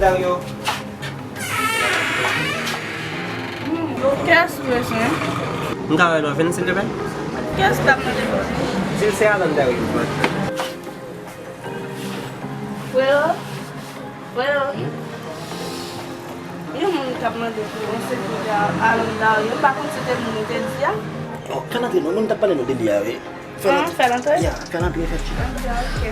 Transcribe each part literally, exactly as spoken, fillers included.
Dario. Hmm, kiyès ou bezwen? M ka wè Lovin, silvouplè? Kiyès k ap mande Lovin? Silse Alan Dario. Frero? Frero? Yon moun k ap mande pou yon sekretè Alan Dario, m pa konn si se moun ou te di a. Oh, ka n antre non, mwen m t ap pale nou de li a, wi. Fè l antre. Fè l antre? Ya, fè l antre, fè l chita. Ok.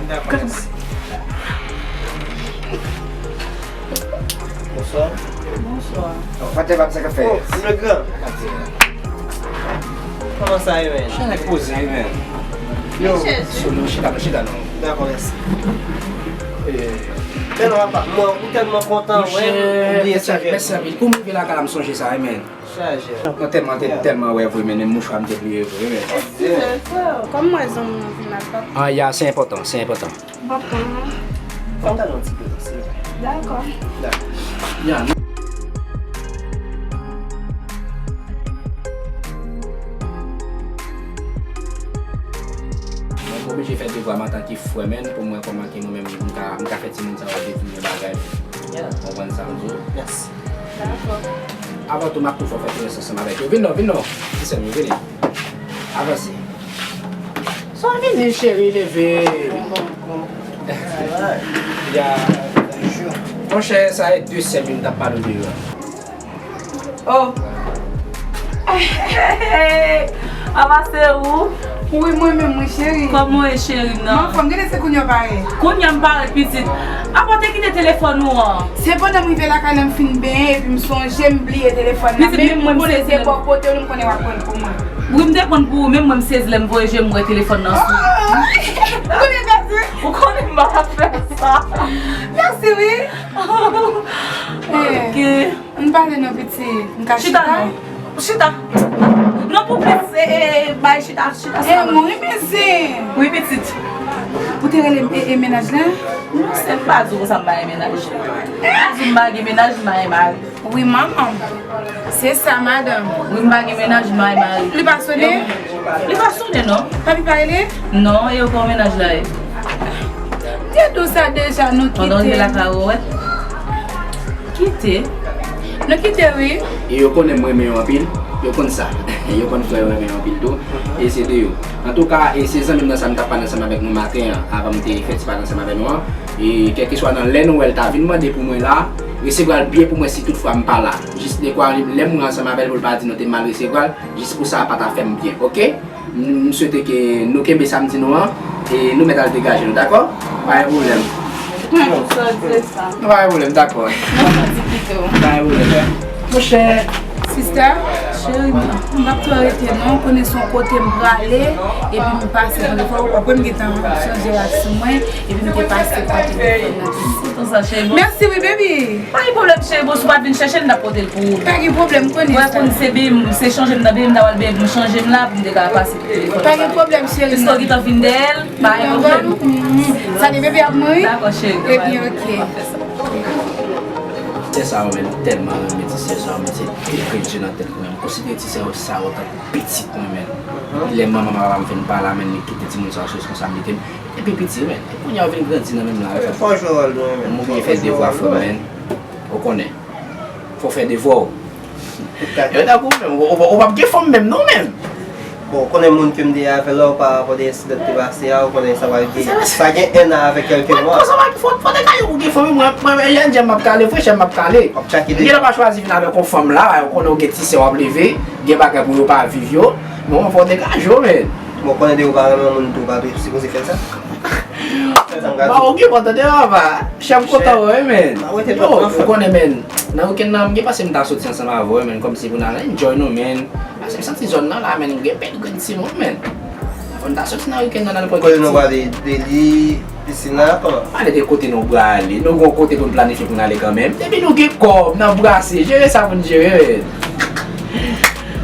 Dakò, mèsi. Bonswa. Bonswa. Patè pa sa k ap fè. Oh, le gran. Kòman sa ye, men? Chèn poze, men. Yo, sou nou, chita, nou chita, non. Dakò, mèsi. Eh. Men non, papa, mwen, ou tèlman kontan, wè, ou bliye sa. Mèsi anpil. Pou m rive lakay la, m sonje sa, men. Chaje. Mwen tèlman, te tèlman wè vre, men menm mouchwa m te bliye vre, men. Eskize, frè. Kòm mwen zanmi mwen vin ak papa. Ah, ya, se enpòtan, se enpòtan. M ap pran. Fò m tande yon ti pye, silvouplè. Dakò. Dakò. Ya. Mwen oblije fè devwa m antanke frè, men, pou mwen kòman ke mwen menm, m ka, m ka fè timoun sa yo detounen bagay. Konprann sa m di w? Yes. Avan tou, m ap tou fè konesans ansanm avèk yo. Vin non, vin non. Ti sè m yo, vini. Avanse. Sa w vini, cheri, leve. Ya. Monchè, sa e de sè m yo m t ap pale w de yo a. Oh. Papa, se ou? Wi, mwen menm, wi, cheri. Kòman w ye, cheri m nan? Mwen anfòm, gade se kounye a w pare. Kounye a m pare, pitit. Apa w te kite telefòn ou an? Se pandan m rive lakay la, m fin benyen, epi m sonje m bliye telefòn nan. Pitit, men menm mwen, m konnen se bò kote w, m konnen w ap pran l pou mwen. Wi, m te konn pou ou, men mwen, m sezi lè m voye je m wè telefòn nan sou. Ou konnen m pa fè sa. Mèsi, wi. Ok. Ann pale non, pitit. M ka chita? Chita non. Chita. Non, pou plis, e, e, bay chita, chita. E, mwen renmen zen. Wi, pitit. Ou te rele m, e, e, mennaj la? Non, se m pa di w konsa m pa renmen mennaj. M pa di w m pa gen mennaj, m pa gen mari. Wi, manman. Se sa, madanm. Wi, m pa gen mennaj, m pa gen mari. Li pa sonnen? Li pa sonnen, non. Papi pa rele? Non, e yo pa mennaj la, e. M te di w sa deja, nou kite. Pandan w te lakay ou, wè. Kite? Nou kite, wi. E yo konnen m renmen yo anpil. Yo konn sa. Yo konn frè yo renmen yo anpil tou. E se de yo. Antouka, e se zanmi m nan sa m t ap pale ansanm avèk nou maten an, avan m te fè ti pale ansanm avèk nou an. E kèlkeswa nan lè nou wè l ta vin mande pou mwen la, resevwa l byen pou mwen si toutfwa m pa la. Jis dekwa lè m wè ansanm avè l pou l pa di nou te mal resevwa l, jis pou sa pa ta fè m byen, oke? M, m swete ke nou kenbe sa m di nou an, e nou mèt al degaje nou, dakò? Pa gen pwoblèm. Hmm, sa w di sa. Pa gen pwoblèm, dakò. Mwen santi pito. Pa gen pwoblèm. Monchè. Sista? Cheri, m p ap twò rete non, konnen se yon kote m prale, epi m pase kote fò, w konprann m gentan chanje rad sou mwen, epi m te pase kote telefòn nan. Mèsi wi, baby. Pa gen pwoblèm, cheri, bon, si w pa t vin chèche l, m t ap pote l pou ou. Pa gen pwoblèm, konnen sa. Wè, konn se bebe m, se chanje m nan bebe m, ta pral bebe m chanje m la, pou m te ka pase pou telefòn. Pa gen pwoblèm, cheri. Piske w gentan vin dèyè l, pa gen pwoblèm. Sa de bebe ap mouri? Dakò, cheri. Ebyen, ok. Ti sè sa yo, men, m tèlman renmen ti sè sa yo, men, se te kretyen nan tèt mwen. M konsidere ti sè sa yo tankou pitit mwen, men. Lè manman m, papa m fin pa la, men, li kite timoun sa yo sou responsabilite m. Epi piti, men. E kounye a, yo vin grandi nan menm la. Fò jwe wòl nou, men. M oblije fè devwa frè m, men. Ou konnen. Fò w fè devwa w. Yo tankou menm, ou, ou, ou p ap gen fanm menm non menm. Bon, ou konnen moun ke m te ye avè l la, ou pa rapò de ensidan ki te pase a, ou konnen sa pral gen, sa gen enn an avèk kèlke mwa. Fò, fò, fò degaje w pou gen fanm, mwen, mwen, mwen, jèn jan m ap kale, frechè m ap kale. W ap tchake deja. Gen lè w pa chwazi vin avèk yon fanm la, ou konnen w gen ti sè w ap leve, gen bagay pou yo pa viv yo. Bon, fò degaje w, men. Bon, konnen depi w pa renmen yon moun tou, ou pa sipoze fè sa. Ba, ok, bon, tande, papa. Chè, m kontan wè, men. Yo, ou konnen, men. Nan wikenn nan, m gen panse m ta soti ansanm avè w, men. Kòmsi pou n al enjoy nou, men. Paske m santi zòn nan la, men, m gen bèl grenn timoun, men. Fò n ta soti nan wikenn nan, n al pran kèk ti. Kote nou prale, de li, pisin la, kòman? Pale de kote nou prale. Nou gon kote pou n planifye pou n ale kanmenm. Depi nou gen kòb, n ap brase. Jere sa pou n jere, men.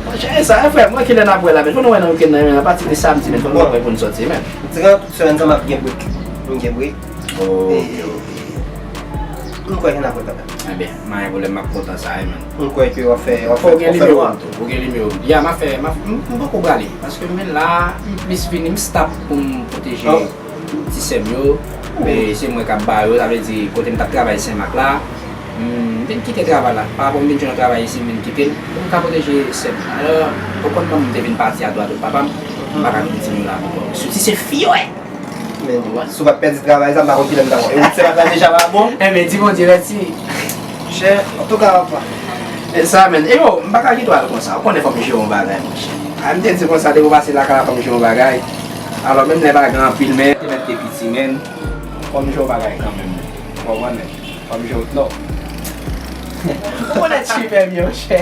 Bon, jere sa, frè, mwen, kilè n ap wè la, men. Fò nou wè nan wikenn nan, men. Apati de samdi, men, fò nou wè pou n soti, men. Semèn sa m ap gen break. M gen break. Oh, ok, ok. M kwè ke n ap wè kanmenm. Ebyen, m pa gen pwoblèm, m ap kontan sa, wi, men. M kwè ke w ap fè, w ap fè, w ap fè nwa. Ou gen nimewo m tou, ou gen nimewo m. Ya, m ap fè, m ap, m, m poko prale. Paske men la, m plis vini, m stop pou m, pou pwoteje ti sè m yo. E se mwen k ap ba yo, sa vle di kote m t ap travay Senmak la, m vin kite travay la. Pa rapò m vin jwenn yon travay isi, m vin kite l pou m ka pwoteje sè m. Alò, ou konn manman m te vin pati a dwat, papa m, m pa ka vin di nou la ankò. Soti se fi yo ye. Men, si w pa t pèdi travay sa, m pa konn kilè m ta wè. E wout Senmak la deja pa bon. Enben, di Bondye mèsi. Chè, antouka, papa. E sa, men. E yo, m pa ka kite w al konsa. Ou konnen fò m jere yon bagay, monchè. A, m te di konsa, depi w pase lakay la, fò m jere yon bagay. Alò, menm lè pa gen anpil, men, te mèt te piti, men. Fò m jere yon bagay kanmenm, men. Ou konprann, men? Fò m jere yon, non. Ou konnen ti fè m yo, chè.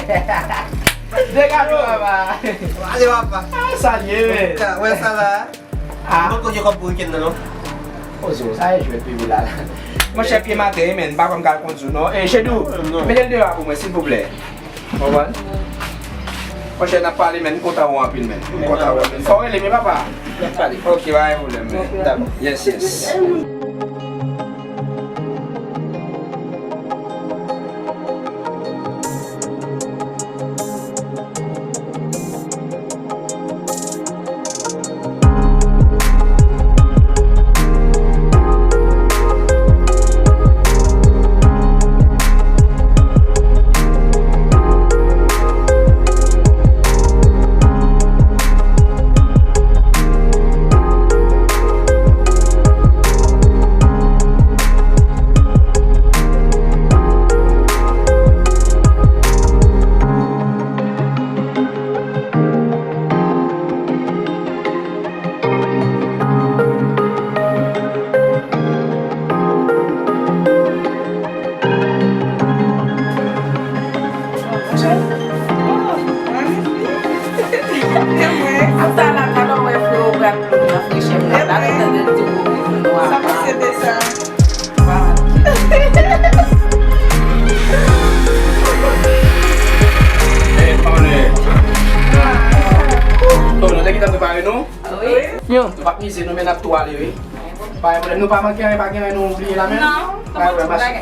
Degaje, papa. Ale, papa. A, salye, men. Wè sa la. Ah. Mwen konn gen kòb pou wikenn nan, non? Ozo, sa e jwèt bebe la. Monchè, pye m atè, men, m pa kwè m ka kondui w, non. E, Chedou, mete l deyò a pou mwen, silvouplè. Konprann? Monchè, n ap pale, men, m kontan wè w anpil, men. M kontan wè w, men. Fò w rele m, wi, papa. N ap pale. Ok, pa gen pwoblèm, men. Dakò. Yes, yes. Ap sa la, talè w wè frewo pral plonnen nan frechè m nan. Talè w tande l di w ouvri fenwa. Sa pase de sa? Oh, nou te gentan prepare nou? Wi. Nou p ap mize, nou, men n ap tou ale, wi. Pa gen pwoblèm, nou pa manke anyen, pa gen anyen nou bliye la menm? Non, pa gen pwoblèm.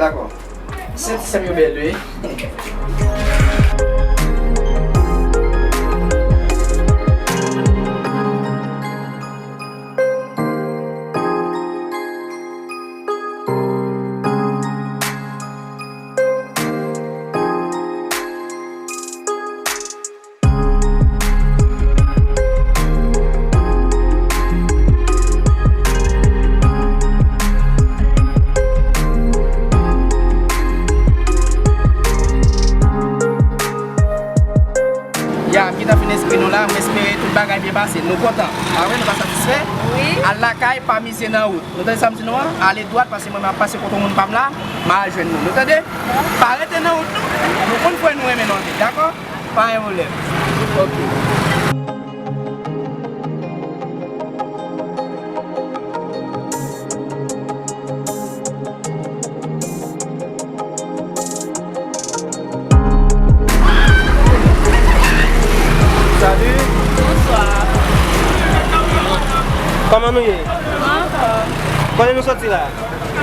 Dakò. Sèt sèm yo bèl, wi. Ya, m gentan fin enskri nou la, m espere tout bagay byen pase. Nou kontan? Pa vre, nou pa satisfè? Wi. Al lakay, pa mize nan wout. Nou tande sa m di nou an? Ale dwat, paske mwen m ap pase kote moun pa m la, m a al jwenn nou. Nou tande? Pa rete nan wout nou. Nou konn frè nou renmen nou anpil, dakò? Pa gen pwoblèm. Ok. Salut. Bonsoir. Kòman nou ye? Anfòm. Kote nou soti la?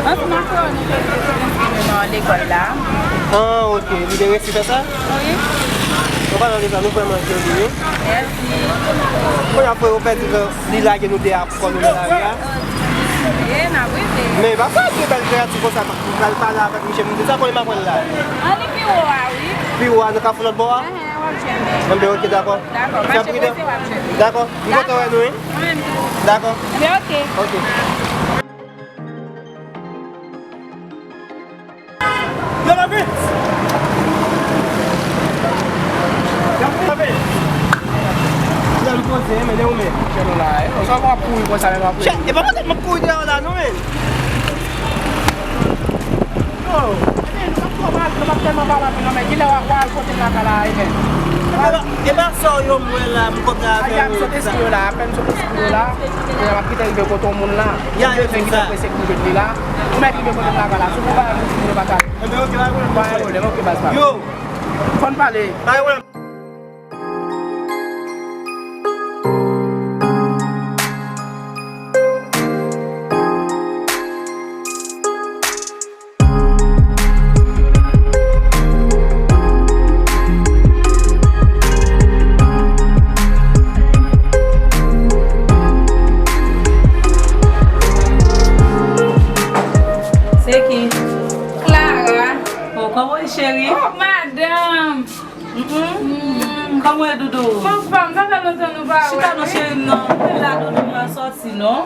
Anfòm, anfòm, nou fè ti enskri nou nan lekòl la. Ah, ok. Li te resi fè sa? Wi. Bon, pa nan sa, nou vrèman joli, wi. Mèsi. Kounye a, frè, ou pèdi lè, li lage nou de a pou kò nou nan lari a. E, n ap rive. Men, pa fè anpil bèl kreyatif konsa, pral pale avèk misye, m di sa, kote m ap wè l la? An, li pi wo a, wi. Pi wo a, nan kafou lòt bò a? Enhen, w ap jwenn li. Enben, ok, dakò. Dakò, mache prese, w ap jwenn li. Dakò. M kontan wè nou, wi. Mwen menm tou. Dakò. Enben, ok. Ok. Yo, la vit! Yo, la vit! Yo, nou poze, men, men, men. Chè nou la, e. Sa w ap kouri konsa, men, w ap kouri. Chè, e pa poutèt m ap kouri deyò la, non, men. Yo, men, nou p ap twò pale, nou p ap tèlman pale anpil, non, men, kilè w a, w a al kote m lakay la, e, men. E pa, e pa sa yo m wè la, m kontre avè yo. Sot espri yo la, apèn sot espri yo la. Kounye a m ap kite l rive kote yon moun la. Ya, yo di sa. Prese pou jwenn li la. Ou mèt rive kote m lakay la. Si w pa rive, ou pa ka. Enben, ok, pa gen pwoblèm. Pa gen pwoblèm, ok, baz pa. Yo. Fò n pale. Pa gen pwoblèm. Kòman w ye, doudou? Kòman w ye, doudou? Kòman w ye, doudou? Chita non, cheri m, non. Mwen la, doudou, m pa sòti, non.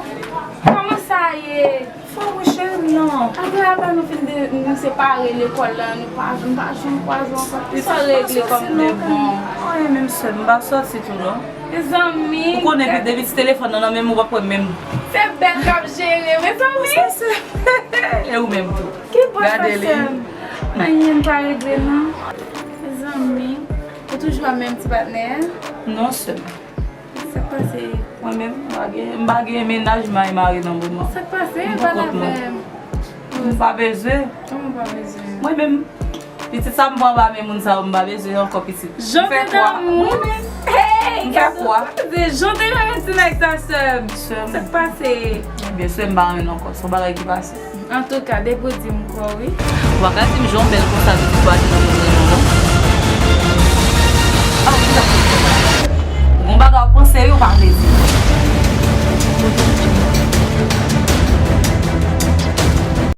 Kòman sa ye? Fò wi, cheri m, non. Apre, apre nou fin de, nou separe lekòl la, nou pa, nou pa janm kwaze ankò. Sa regle kòm de bon. Anyen menm, sè m, m pa sòti tou, non. Mezanmi. Ou konnen, depi ti telefòn nan nan menm ou, w ap wè menm. Se bèl k ap jere, mezanmi. E ou menm tou. Ki bò sa, sè m? Anyen pa regle, non. Mezanmi. Ou toujou ap menm ti patnè a? Non, sè m. Sa k pase? Mwen menm, m pa gen, m pa gen mennaj, m pa gen mari nan moman. Sa k pase? Pale avè m. M pa bezwen. Kòman w pa bezwen? Mwen menm, pitit sa m pran ba men moun sa yo, m pa bezwen ankò pitit. Jan te damou. Mwen menm. Hey, m fè kwa? Jan te renmen ti nèg sa, sè m. Sè m. Sa k pase? Ebyen, sè m pa renmen ankò. Se yon bagay ki pase. Antouka, depi w di m kwè w, wi. Ou pa ka di m jan w bèl konsa, pitit pa di nan moun renmen w, non. Gon bagay w panse wi, ou pa vle di.